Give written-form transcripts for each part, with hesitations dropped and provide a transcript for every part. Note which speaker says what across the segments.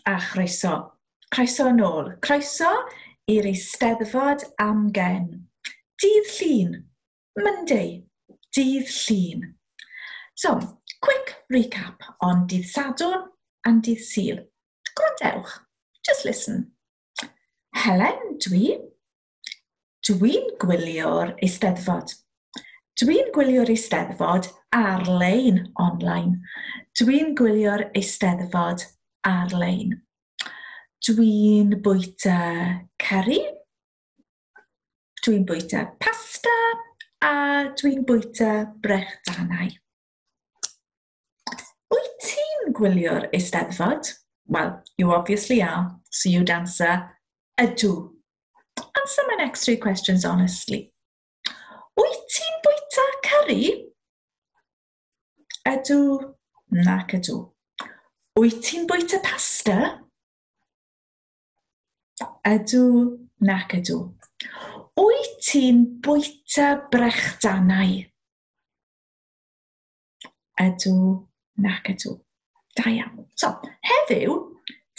Speaker 1: A chroeso. Croeso yn ôl. Croeso i'r Eisteddfod Amgen. Dydd Llun. Monday. Dydd Llun. So, quick recap on Dydd Sadwrn and Dydd Sul. Gwrandewch. Just listen. Helen dwi. Dwi'n gwylio'r Eisteddfod. Dwi'n gwylio'r Eisteddfod ar-lein, online. Dwi'n gwylio'r Eisteddfod ar-lein. Dwi'n bwyta ceri. Dwi'n bwyta pasta a dwi'n bwyta brechdanau. Wyt ti'n gwylio'r Eisteddfod? Well, you obviously are, so you'd answer ydw. Answer my next three questions honestly. Wyt ti'n bwyta cyrri? Ydw, nac ydw. Wyt ti'n bwyta pasta? Ydw, nac ydw. Wyt ti'n bwyta brechdanau? Ydw, nac ydw. Da iawn. So, heddiw,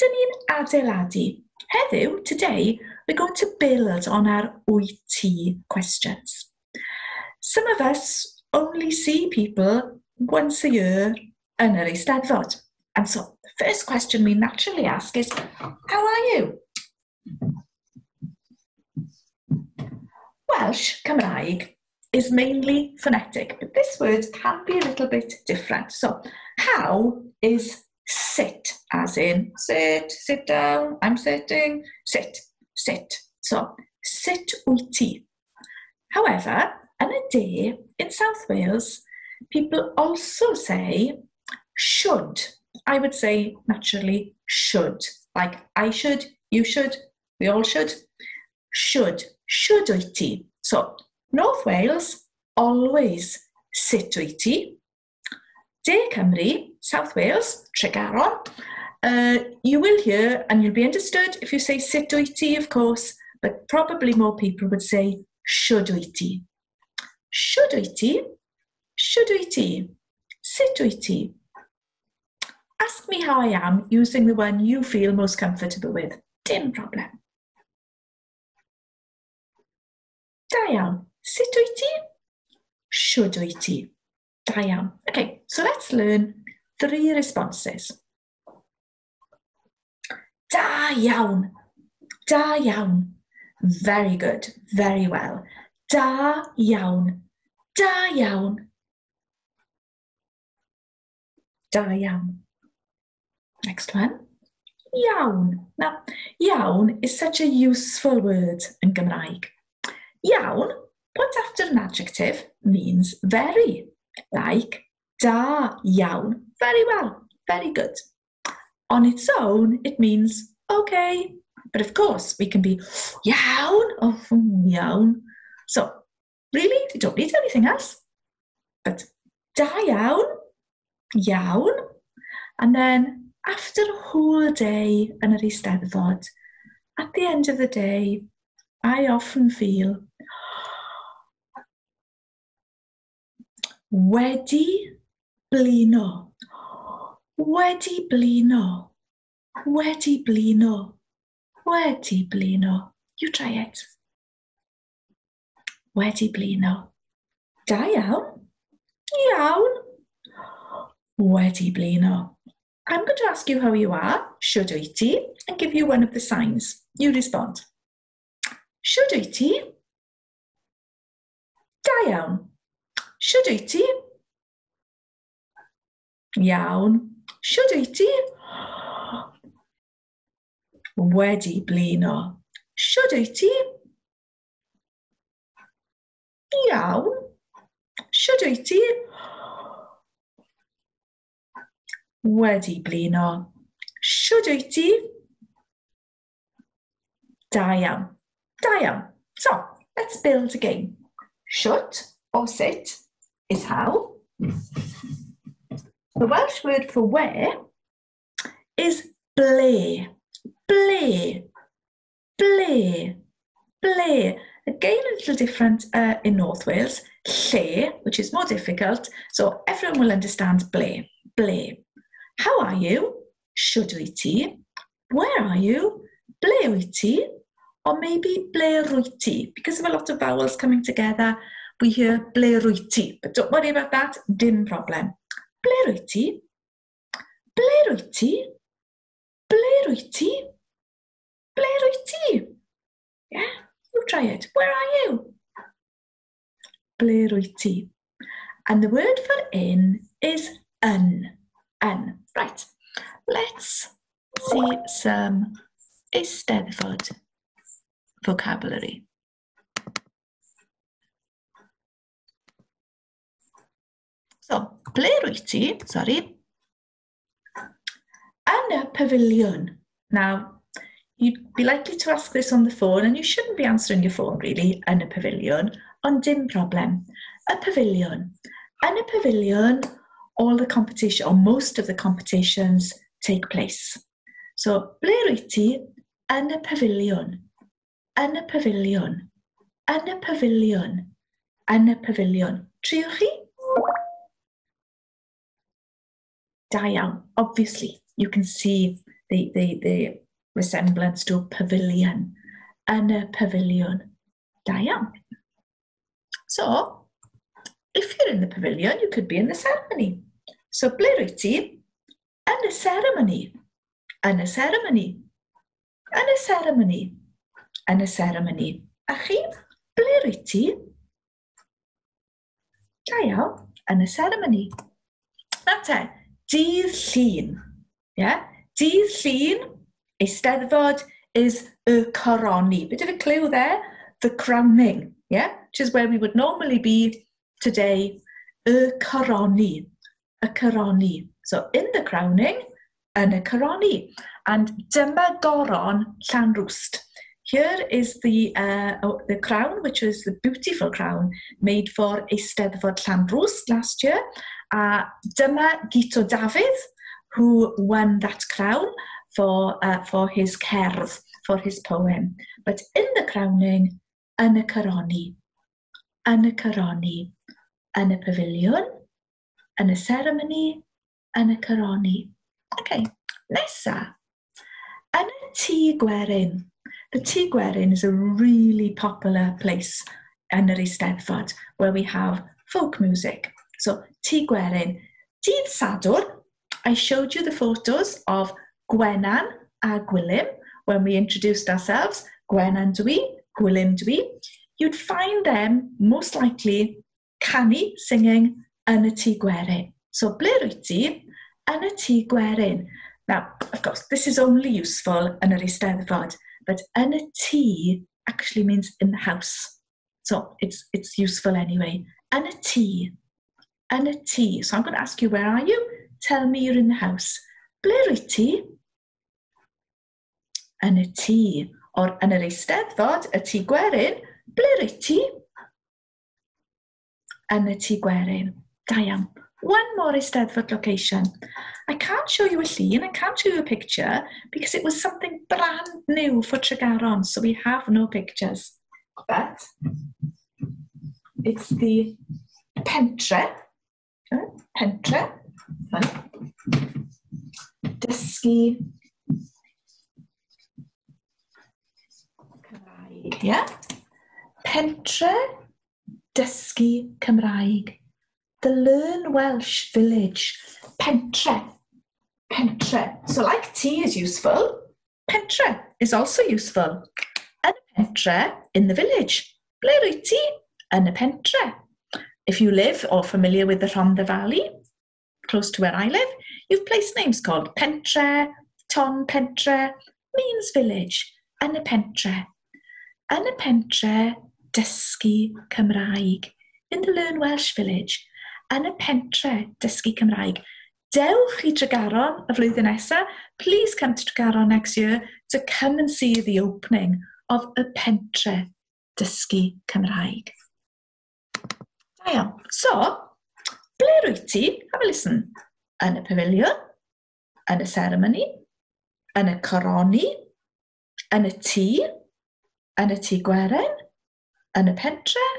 Speaker 1: dyn ni'n adeiladu. Heddiw, today, we're going to build on our wyt ti questions. Some of us only see people once a year yn yr Eisteddfod. And so, the first question we naturally ask is, how are you? Welsh, Cymraeg, is mainly phonetic, but this word can be a little bit different. So, how is sit, as in sit, sit down, I'm sitting, sit, sit. So, sit wyt ti. However, yn y de, in South Wales, people also say should. I would say, naturally, should. Like I should, you should, we all should. Should, should wyt ti. So, North Wales, always sut wyt ti. De Cymru, South Wales, Tregaron, you will hear and you'll be understood if you say sut wyt ti, of course, but probably more people would say should wyt ti. Should wyt ti? Should wyt ti? Sut wyt ti? Ask me how I am using the one you feel most comfortable with. Dim problem. Da iawn. Sut wyt ti? Shwd wyt ti? Da iawn. Okay, so let's learn three responses. Da iawn. Da iawn. Very good. Very well. Da iawn. Da iawn. Da iawn. Next one. Iawn. Now, iawn is such a useful word in Gymraeg. Iawn, put after an adjective, means very. Like, da iawn. Very well. Very good. On its own, it means okay. But of course, we can be iawn, oh, iawn. So, really, you don't need anything else. But da iawn, iawn. And then, after a whole day yn yr Eisteddfod, at the end of the day, I often feel wedi blino, wedi blino, wedi blino, wedi blino. You try it. Wedi blino. Da iawn. Iawn. Wedi blino. I'm going to ask you how you are, shwd wyt ti, and give you one of the signs. You respond. Shwd wyt ti? Da iawn. Shwd wyt ti? Iawn. Shwd wyt ti? Wedi blino. Shwd wyt ti? Iawn. Shwd wyt ti? Wedi blino. Shwd wyt ti? Da iawn. Da iawn. So, let's build a game. Shwt or sut is how. The Welsh word for where is ble. Ble. Ble. Ble. Again, a little different in North Wales. Lle, which is more difficult, so everyone will understand ble. Ble. How are you? Shwd wyt ti? Where are you? Ble wyt ti? Or maybe ble rwyt ti? Because of a lot of vowels coming together, we hear ble rwyt ti. But don't worry about that, dim problem. Ble rwyt ti? Ble rwyt ti? Ble rwyt ti? Ble rwyt ti? Yeah, you try it. Where are you? Ble rwyt ti? And the word for in is yn. Yn. Right, let's see some Eisteddfod vocabulary. So, ble rwyt ti? Sorry. Yn y pafiliwn. Now, you'd be likely to ask this on the phone, and you shouldn't be answering your phone, really, yn y pafiliwn, ond dim problem. Y pafiliwn. Yn y pafiliwn, all the competition, or most of the competitions, take place. So, ble rwyt ti? Yn y pafiliwn. Yn y pafiliwn. Yn y pafiliwn. Yn y pafiliwn. Triwch chi? Da iawn. Obviously, you can see the resemblance to a pavilion. Yn y pafiliwn. Da iawn. So, if you're in the pavilion, you could be in the ceremony. So, ble rwyt ti? Yn y ceremony. Yn y ceremony. Yn y ceremony. Yn y ceremony. A chi, ble rwyt ti? Da iawn, yn y ceremony. Nawr te, dydd Llun. Yeah? Dydd Llun, Eisteddfod is y coroni. Bit of a clue there, the crowning, yeah? Which is where we would normally be today. Y coroni, y coroni. So in the crowning, yn y coroni. And dyma goron Llanrwst. Here is the crown, which is the beautiful crown made for Eisteddfod Llanrwst last year. Dyma Guto Dafydd, who won that crown for his cerdd, for his poem. But in the crowning, yn y coroni, yn y coroni, yn y pafiliwn, yn y ceremony, yn y coroni. Okay, nesa, yn y Tŷ Gwerin. The Tŷ Gwerin is a really popular place yn yr Eisteddfod where we have folk music. So, Tŷ Gwerin. Dydd Sadwrn, I showed you the photos of Gwenan a Gwilym when we introduced ourselves. Gwenan dwi, Gwilym dwi. You'd find them most likely canu, singing, yn y Tŷ Gwerin. So, ble rwyt ti? Yn y Tŷ Gwerin. Now, of course, this is only useful yn yr Eisteddfod, but yn y tŷ actually means in the house. So, it's useful anyway. Yn y tŷ. Yn y tŷ. So, I'm going to ask you, where are you? Tell me you're in the house. Ble rwyt ti? Yn y tŷ. Or yn yr Eisteddfod, y Tŷ Gwerin, ble rwyt ti? Yn y Tŷ Gwerin. Da iawn. One more Eisteddfod location. I can't show you a llun, I can't show you a picture, because it was something brand new for Tregaron, so we have no pictures. But it's the Pentre, Pentre, Dysgu Cymraeg, yeah? Pentre Dysgu Cymraeg. The Learn Welsh Village. Pentre. Pentre. So like tŷ is useful, pentre is also useful. Yn y pentre, in the village. Ble rwyt ti? Yn y pentre. If you live or familiar with the Rhondda Valley, close to where I live, you've place names called Pentre, Ton Pentre, means village. Yn y pentre. Yn y pentre, dysgu Cymraeg. In the Learn Welsh Village. Yn y pentre, dysgu Cymraeg. Dewch i Tregaron y flwyddyn nesaf. Please come to Tregaron next year to come and see the opening of y pentre dysgu Cymraeg. Da iawn. So, ble rwyt ti? Have a listen. Yn y pafiliwn, yn y ceremony, yn y coroni, yn y tŷ, yn y Tŷ Gwerin, yn y pentre,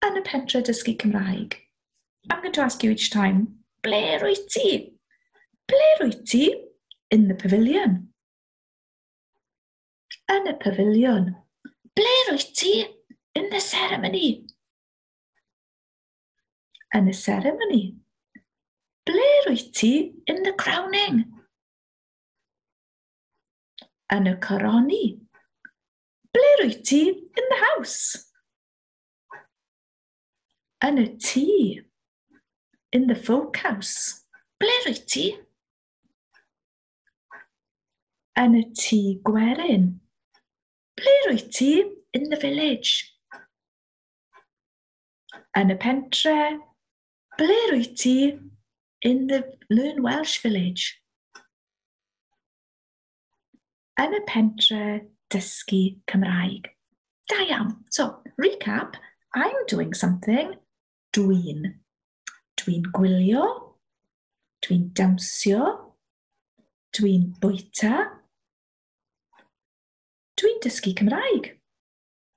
Speaker 1: yn y pentre dysgu Cymraeg. I'm going to ask you each time, ble rwyt ti? Ble rwyt ti? In the pavilion. Yn y pafiliwn. Ble rwyt ti? In the ceremony. Yn y ceremony. Ble rwyt ti? In the crowning. Yn y coroni. Ble rwyt ti? In the house. Yn y tŷ. In the folk house. Ble rwyt ti? Yn y tŷ gwerin. Ble rwyt ti? In the village. Yn y pentre. Ble rwyt ti? In the Learn Welsh village. Yn y pentre dysgu Cymraeg. Da iawn. So, recap, I'm doing something. Dwi'n. Dwi'n gwylio. Dwi'n dawnsio. Dwi'n bwyta. Dwi'n dysgu Cymraeg.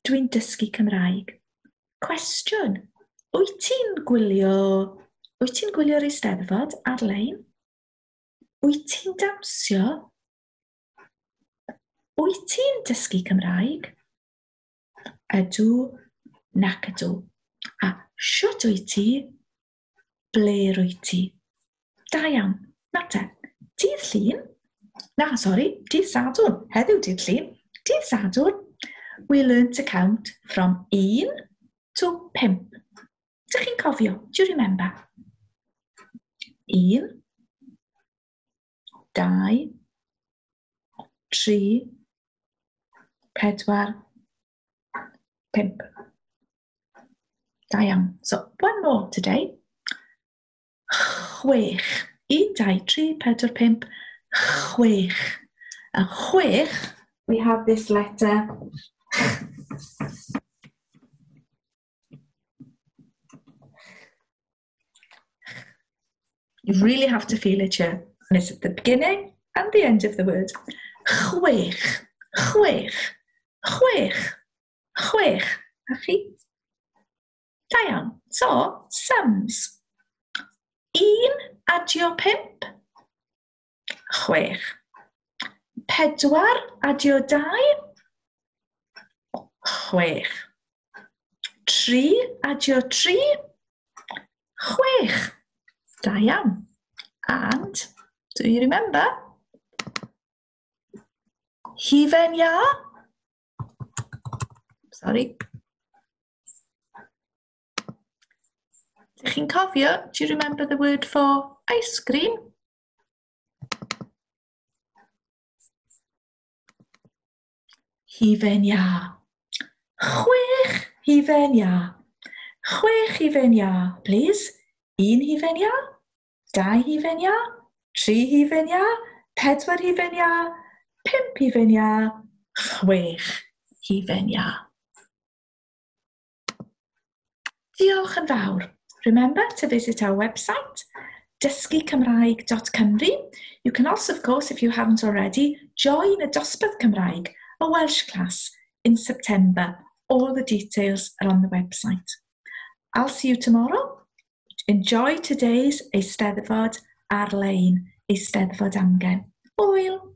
Speaker 1: Dwi'n dysgu Cymraeg. Cwestiwn. Wyt ti'n gwylio... Wyt ti'n gwylio'r Eisteddfod ar-lein? Wyt ti'n dawnsio? Wyt ti'n dysgu Cymraeg? Ydw, nac ydw. A shwt wyt ti? Ble rwyt ti? Da iawn. Nawr te, dydd Llun, na, sori, dydd Sadwrn, heddiw dydd Llun, dydd Sadwrn, we learn to count from 1 to 5. Dych chi'n cofio? Do you remember? 1, 2, 3, 4, 5. Da iawn. So, one more today. 6. 1, 2, 3, 4, 5, 6. A 6, we have this letter. You really have to feel it here. And it's at the beginning and the end of the word. 6, 6, 6, 6. A chi? Da iawn. So, sums. 1 adio 5, 6. 4 adio 2, 6. 3 adio 3, 6. Da iawn. And, do you remember? Hufen iâ? Sorry. Dych chi'n cofio? Do you remember the word for ice cream? Hufen iâ. 6 hufen iâ. 6 hufen iâ, please. 1 hufen iâ, 2 hufen iâ, 3 hufen iâ, 4 hufen iâ, 5 hufen iâ, 6 hufen iâ. Diolch yn fawr. Remember to visit our website, dysgucymraeg.cymru. You can also, of course, if you haven't already, join a Dosbarth Cymraeg, a Welsh class, in September. All the details are on the website. I'll see you tomorrow. Enjoy today's Eisteddfod ar-lein, Eisteddfod Amgen. Hwyl!